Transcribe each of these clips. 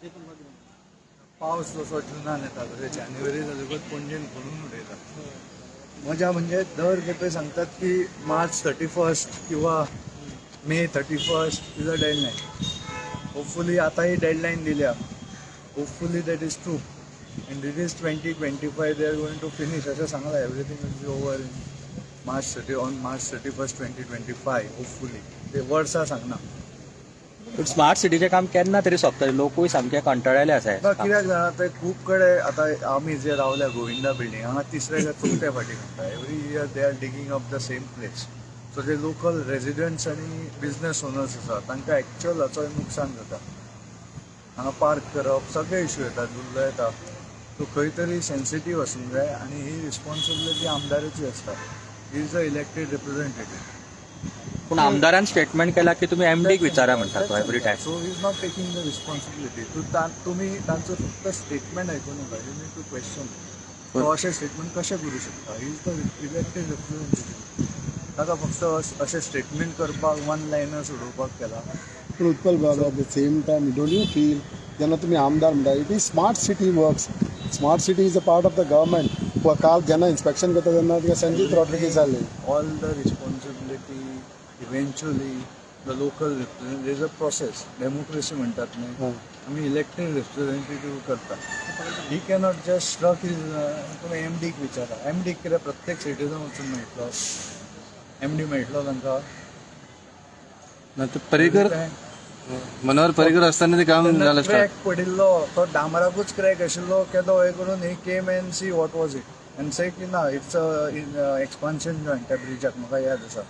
पावस जसो जुनान येता तशें जानेवारी जातकूच पणजेन खणून उडयता. मजा म्हणजे दर खेपे सांगतात की मार्च 31st किंवा May 31st is a deadline. Hopefully आता ही डेडलायन दिल्या. Hopefully that is true and it is 2025 they are going to finish अशें सांगलां. Everything will be over in March 30 on March 31st, 2025, hopefully. ते वर्सां सांगना. पूण स्मार्ट सिटीचें काम केन्ना तरी सोंपतलें? लोकूय सामके कंटाळ्ळेले आसा. ना, कित्याक जाणा, ते खूब कडेन आतां आमी जे रावल्या गोविंदा बिल्डींग हांगा तिसरे काय चवथे फावटी खणटा. Every year they are digging up the same place. So जे लोकल रेजिडंट्स आनी बिजनस ओनर्स आसा तांकां एक्चुअल हाचो नुकसान जाता. हांगा पार्क करप सगळे इश्यू येता, धुल्ल येता. सो खंय तरी सेन्सिटीव आसूंक जाय आनी ही रिस्पॉन्सिबिलिटी आमदाराची आसता. He is a elected representative. पूण आमदारान स्टेटमेंट केला की तुमी एमडीक विचारा म्हणटा तो every time. So he is not taking the responsibility. तूं तुमी तांचो फक्त स्टेटमेंट आयकूं नाका. You need to question. तो अशें स्टेटमेंट कशें करूं शकता? He is the elected representative. ताका फक्त अशें स्टेटमेंट करपाक वन लायनर्स उडोवपाक केला. पूण उत्पल बाब, at the same time, don't you feel जेन्ना तुमी आमदार म्हणटा, it is smart city works, smart city is a part of the government? काल जेन्ना इन्स्पेक्शन करता तेन्ना तुका संजीत रॉड्रिगीज जाल्ले. All the responsibility eventually the local representative. Is a process, democracy म्हणटात न्ही. आमी इलेक्टेड रिप्रेझेंटेटिव्ह करता. He cannot just struck is तुमी एमडीक विचारा. एमडीक कितें प्रत्येक सिटीजन वचून मेळटलो? एमडी मेळटलो तांकां? ना, ते पर्रीकर, मनोहर पर्रीकर असताना ते काम तेन्ना झालं स्टार्ट. क्रॅक पडिल्लो तो डांबराकूच क्रॅक आशिल्लो. केदो हे करून he came and see what was it and say की ना, it's a expansion joint त्या ब्रिजाक. म्हाका याद आसा,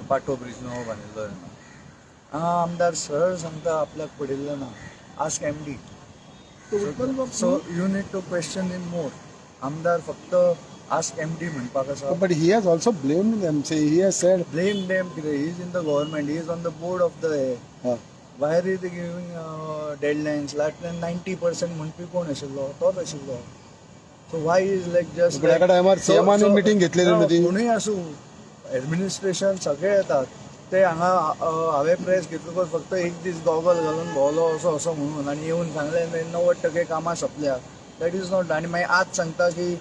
पाटो ब्रिज नवो बांदिल्लो तेन्ना. हांगा आमदार सरळ सांगता आपल्याक पडिल्लें ना, ask MD. So you need to question him more. आमदार फक्त आस्क एमडी म्हणपाक आसा. But he has also blamed them, say he has said blame them कितें? He is in the government, he is on the board of the why are they giving deadlines? Last time 90% म्हणपी कोण आशिल्लो? तोच आशिल्लो. So why is like just पण एका टायमार CM आनी meeting घेतलेली न्हू ती. कोणूय आसूं, एडमिनिस्ट्रेशन सगळे येतात ते हांगा. हांवें प्रेस घेतकच फक्त एक दीस गॉगल घालून भोंवलो असो असो म्हणून आनी येवन सांगलें 90% कामां सोंपल्या, that is not. आनी मागीर आज सांगता की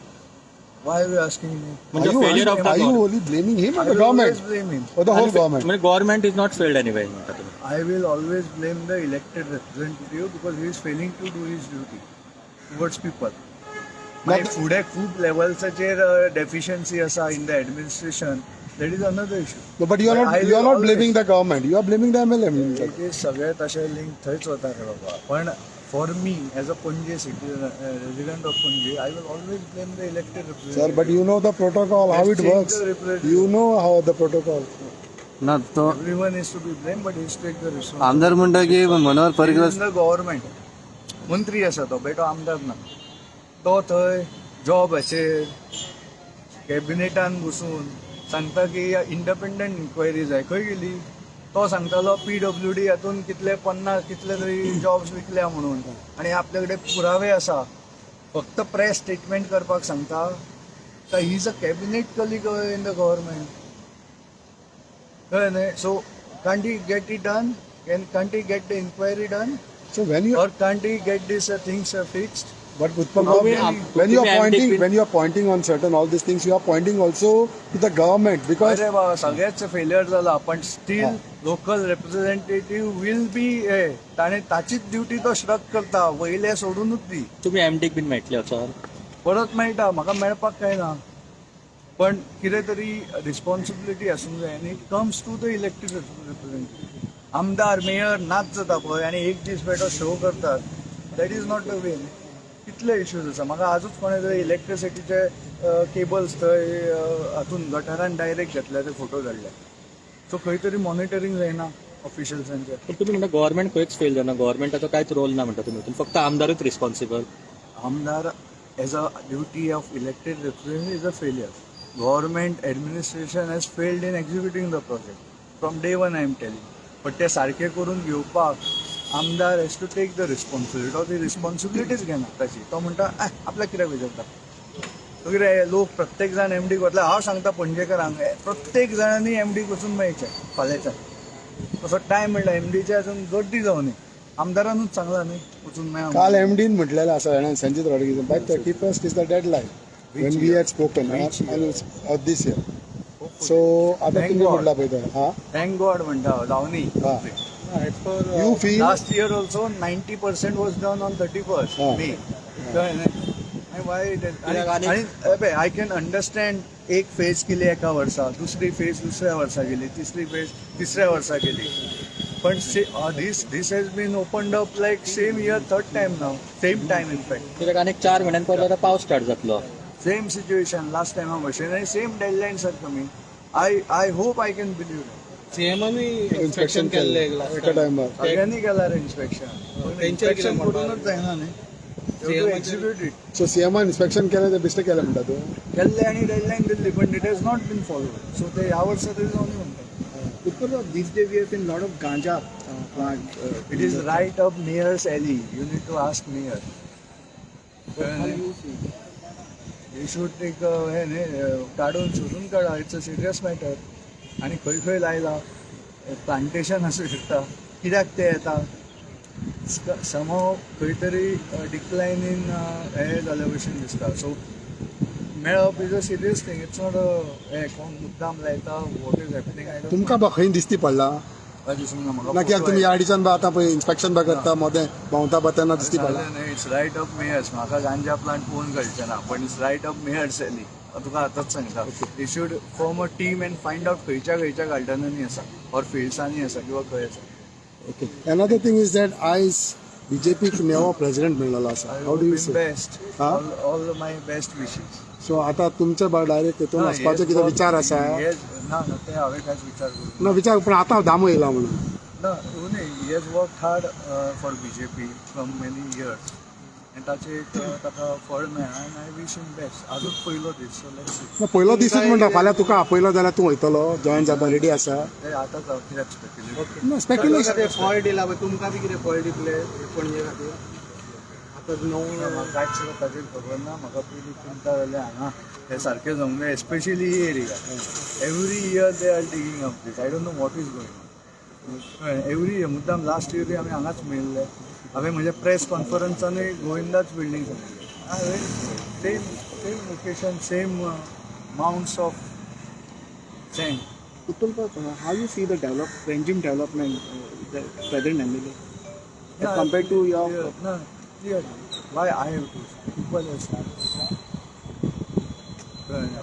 why you asking me? म्हणजे failure of the Are you only blaming him or the government? Blame him. Or the whole government? म्हणजे government is not failed anyway म्हणटा तुमी? I will always blame the elected representative because he is failing to do his duty towards people. मागीर फुडें खूब लेवल्साचेर deficiency आसा in the administration, that is another issue. No, but you are not you are not blaming the government. You are blaming the MLA. It is सगळे तशें link थंयच वता रे बाबा. पण for me as a Panaji citizen, resident of Panaji, I will always blame the elected. Sir, but you know the protocol, how Let's it change works. the representative. You know how the protocol. ना तो Everyone is to be blame, but he's take the responsibility. आमदार म्हणटा की Manohar Parrikar the government मंत्री आसा तो, बेटो आमदार ना. तो थंय जॉब हाचेर कॅबिनेटान बसून सांगता की इंडिपेंडंट इन्क्वायरी जाय. खंय गेली? तो सांगतालो पीडब्ल्यूडी हातून कितले 50 कितले तरी जॉब्स विकल्या म्हणून आनी आपल्या कडेन पुरावे आसा. फक्त प्रेस स्टेटमेंट करपाक सांगता. तर he is a cabinet colleague in the government. कळ्ळें न्हय? So can't he get it done? Can't he get the inquiry done? So when you Or can't he get these things fixed? But Utpal How Babu, when you are तुम्ही pointing MD when you are pointing on certain all these things, you are pointing also to the government because अरे बाबा, सगळेच failure जाला, पण still local representative will be ताणें ताचीच duty तो shrug करता, वयले सोडूनच दी. तुमी एमडीक बीन मेळटले वचोन? परत मेळटा म्हाका, मेळपाक काय ना, पण कितें तरी रिस्पॉन्सिबिलिटी आसूंक जाय आनी it comes to the elected representative. आमदार, मेयर नाच जाता पळय आनी एक दीस बेटो शो करतात, that is not the way. कितले इश्यूज आसा. म्हाका आजूच कोणें तरी इलेक्ट्रिसिटीचे केबल्स थंय हातून गटारान डायरेक्ट घेतले ते फोटो धाडले. सो खंय तरी मॉनिटरींग जायना ऑफिशियल्सांचे. पण तुमी म्हणटा गव्हर्मेंट खंयच फेल जायना, गव्हर्मेंटाचो कांयच रोल ना म्हणटा तुमी. फक्त आमदारूच रिस्पॉन्सिबल? आमदार as a duty of elected representative is a failure. Government administration has failed in executing the project from day one, I am telling. But ते सारकें करून घेवपाक आमदार has to take the responsibility. तो ती रिस्पॉन्सिबिलिटीच घेना ताची. तो म्हणटा, "आह, आपल्याक कित्याक विचारता?" तो कितें लोक प्रत्येक जाण एमडीक वतले? हांव सांगता पणजेकारांक, प्रत्येक जाणांनी एमडीक वचून मेळचें फाल्यांच्यान. तसो टायम म्हणल्यार एमडीचे अजून गर्दी जावनी. आमदारानूच सांगला न्ही वचून मेळा. काल एमडीन म्हटलेलं आसा जाणा, Sanjit Rodrigues, by 31st is the deadline when we had spoken this year. So आता Thank तुम्ही God. म्हटला पळय तो, हा. Thank God म्हणटा हांव, जावनी. हा. You feel Last year also 90% was done on 31st हा. मे. कळ्ळें न्ही? आनी why आणि I can understand, एक फेज केली एका वर्सा, दुसरी फेज दुसऱ्या वर्सा केली, तिसरी फेज तिसऱ्या वर्सा केली, पण this has been opened up like same year, third time now, same time in fact. कित्याक आनीक 4 म्हयन्यान पडलो आतां पावस स्टार्ट जातलो. सेम सिच्युएशन लास्ट टायमा भशेन आनी same deadlines are coming. I hope I can believe. सीएमानूय inspection inspection केल्लें केल्लें. एका टायमार. सगळ्यांनी केला रे इन्स्पेक्शन. तेंचें इन्स्पेक्शन कितें म्हणपाक? करूनच जायना न्ही. CM execute it. सो सीएमान इन्स्पेक्शन केलें, ते बेश्टें केलें म्हणटा तूं? केल्ले आनी डेडलायन दिल्ली, पण it has not been followed, so ते ह्या वर्सा तरी जावनी म्हणटा. Because of these days we have seen lot of ganja plant. It is right up mayor's alley. You need to ask mayor. How you see? You should take हे न्ही, काडून सोदून काडा. It's a serious matter. आनी खंय खंय लायला plantation आसूं शकता. कित्याक ते येता समो खंय तरी डिक्लायन इन हे जाल्या भशेन दिसता. सो मेळप is a serious thing. It's not हे कोण मुद्दाम लायता. What is happening, I don't. तुमकां बा खंय दिसती पडला? दिसूंक ना म्हाका. ना, कित्याक तुमी यार्डीच्यान बा आतां पळय इन्स्पेक्शन बा करता, मोदें भोंवता बा तेन्ना दिसती पडला? It's right up mayor's. म्हाका गांजा प्लांट पळोवन कळचें ना, पण it's right up mayor's alley. तुका आतांच सांगता, they should form a team and find out खंयच्या खंयच्या गार्डनांनी आसा ऑर फिल्ड्सांनी आसा किंवा खंय आसा. Okay, another thing is that आयज बीजेपीक नवो प्रेसिडेंट मेळ्ळो आसा. How do you see? Best. हा? All my best wishes. So आता तुमचे बा डायरेक्ट तितून वचपाचो कितें विचार आसा? ना ना, ते हांवें कांयच विचार करूंक ना विचार, पण आतां दामो येयला म्हणून. ना, न्ही, he has work hard for BJP from many years आनी ताचें एक ताका फळ मेळ्ळां आनी I wish him best. आजूच पयलो दीस, सो let's see. ना, पयलो दिसूच म्हणटा. फाल्यां तुका आपयलो जाल्यार तूं वयतलो जॉयन जावपा रेडी आसा? ते आतांच हांव कित्याक स्पेक्युलेट? ना, स्पेक्युलेशन. कितें फळ दिला पळय, तुमकां बी कितें फळ दितले पणजे खातीर आतां नवो? म्हाका कांयच सुद्दां ताचेर खबर ना. म्हाका पयलीं चिंता जाल्या हांगा हे सारकें जावंक जाय, especially he area. Every year they are digging up this. I don't know what is going. Every year मुद्दाम लास्ट इयर आमी हांगाच मेळिल्ले. हांवें म्हज्या प्रेस कॉन्फरन्सानूय गोविंदाच बिल्डींग सांगिल्लें. हांवें same same location, same mounds of sand. Utpal, how you see the Panjim development, the present MLA, as compared to your ना, clear. Why I have to? People has.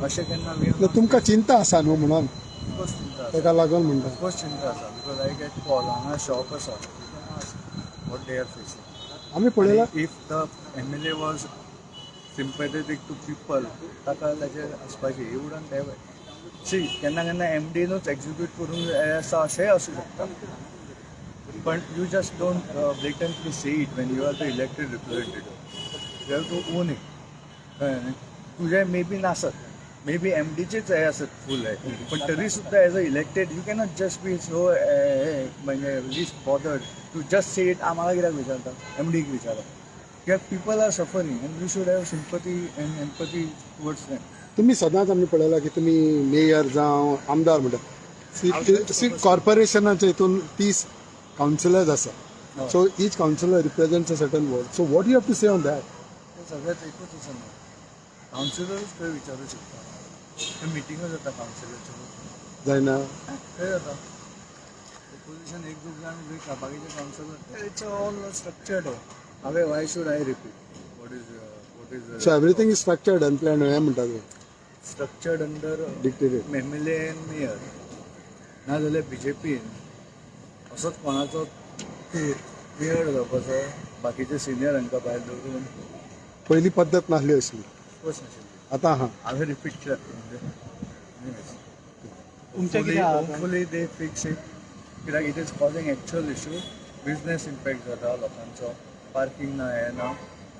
अशें केन्ना ना, तुमकां चिंता आसा न्हू म्हणून. ऑफकोर्स चिंता आसा. ताका लागून म्हणटा. ऑफकोर्स चिंता आसा because I get call, हांगा शॉप आसा, what they are facing. आमी पळयला. If the MLA was sympathetic to people, ताका ताचेर आसपाची, he wouldn't have. See, केन्ना केन्ना एमडीनूच एक्झिक्यूट करूंक जाय आसा अशेंय आसूं शकता, पण you just don't blatantly say it when you are the elected representative. You have to own it. कळ्ळें न्ही? तुजें मे बी नासत, मे बी एमडीचेच हे आसत फूल आहे, पण तरी सुद्दां as a elected you cannot just be so म्हणजे least bothered to just say it. आम्हाला कित्याक विचारता, एमडीक विचारा. कित्याक people are suffering and you should have sympathy and empathy towards them. तुमी सदांच आमी पळयला की तुमी मेयर जावं आमदार म्हणटा, सी कॉर्पोरेशनाच्या हितून 30 कावन्सिलर्स आसा. So each councillor represents a certain ward, so what you have to say on that? ते सगळेच एकूच आसा न्हू. कावन्सिलरूच खंय विचारूं शकता? ते मिटिंगो जाता कावन्सिलरच्यो. जायना. खंय जाता? ओपोजिशन एक दोग जाण उलयता, बाकीचे कावन्सिलर. It's all structured. हांवें why should I repeat what is So everything is structured and plan हें म्हणटा तूं? Structured under dictated. MLA and mayor. नाजाल्यार बीजेपीन असोच कोणाचो मेयर जावपाचो, बाकीचे सिनियर हांकां भायर दवरून. पयली पद्दत नासली अशी. ऑफकोर्स नाशिल्ली. आतां आहा. हांवें रिपीट कित्याक म्हणजे तुमचें कितें आहा? Hopefully they fix it, कित्याक it is causing actual issue. Business impact जाता लोकांचो, पार्किंग ना, हें ना.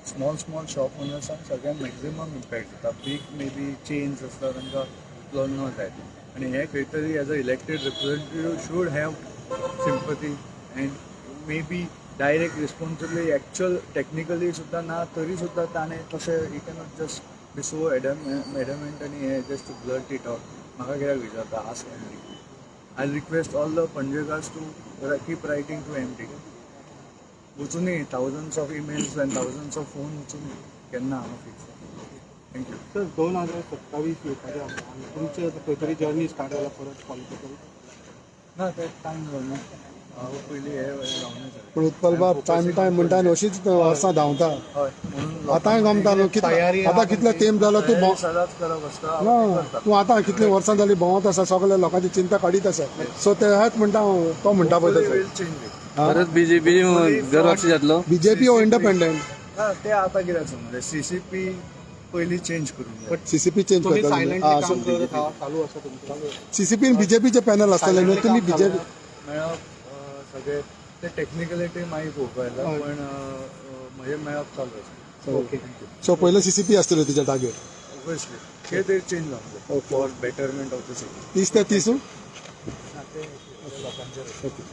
स्मॉल स्मॉल शॉप ओनर्सांक सगळ्यांक मॅक्झिमम इम्पॅक्ट जाता. बीग मे बी चेन्स आसता, तांकां इतलो न जायत. आनी हें खंय तरी as a elected representative should have sympathy and maybe direct responsibility actual technically सुद्दां ना, तरी सुद्दां ताणें तशें you cannot just be so adamant आनी हें जस्ट ब्लर्ट it out. म्हाका कित्याक विचारता? Ask MD. I request all the Panjekars to keep writing to MD. वचुनी thousands of emails and thousands of phone वचुनी केन्ना हांगा फिक्स. Thank you. Sir, 2027 येवपाचें आसा आनी तुमचे खंय तरी जर्नी स्टार्ट जाला परत पॉलिटिकल? ना, ते टायम जालो ना. हांव पयलीं हे जावनूच जाय. पूण उत्पल बाब टायम टायम म्हणटा आनी अशीच वर्सां धांवता. हय, म्हणून आतांय गमता न्हू तयारी आतां कितलो तेंप जालो तूं तयारी सदांच करप आसता, हांव ना तें करता. तूं आतां कितली वर्सां जाली भोंवत आसा, सगळे लोकांची चिंता काडीत आसा. सो तेच म्हणटा हांव, तो म्हणटा पळय Hopefully तसो. we'll change it. परत बीजेपी दरवर्षी जातलो. बीजेपी हो इंडिपेंडंट? ना, ते आतां कितें आसा म्हणजे सीसीपी पयलीं चेंज करूंक जाय. सीसीपी चेंज तुम्ही करता. सायलेंटली काम करत आहात, चालू आसा तुमचं. सीसीपी बीजेपीचे पॅनल आसतले न्हू तुमी बीजेपी. मेळप सगळे ते टेक्निकलिटी मागीर पळोवपा येता, पण म्हजें मेळप चालू आसा. ओके. सो पयले सीसीपी आसतले तुज्या टार्गेट. ऑब्वियसली, ते ते चेंज जावंक जाय for betterment of the city. 30 ते 30. ते लोकांचेर आसा. ओके.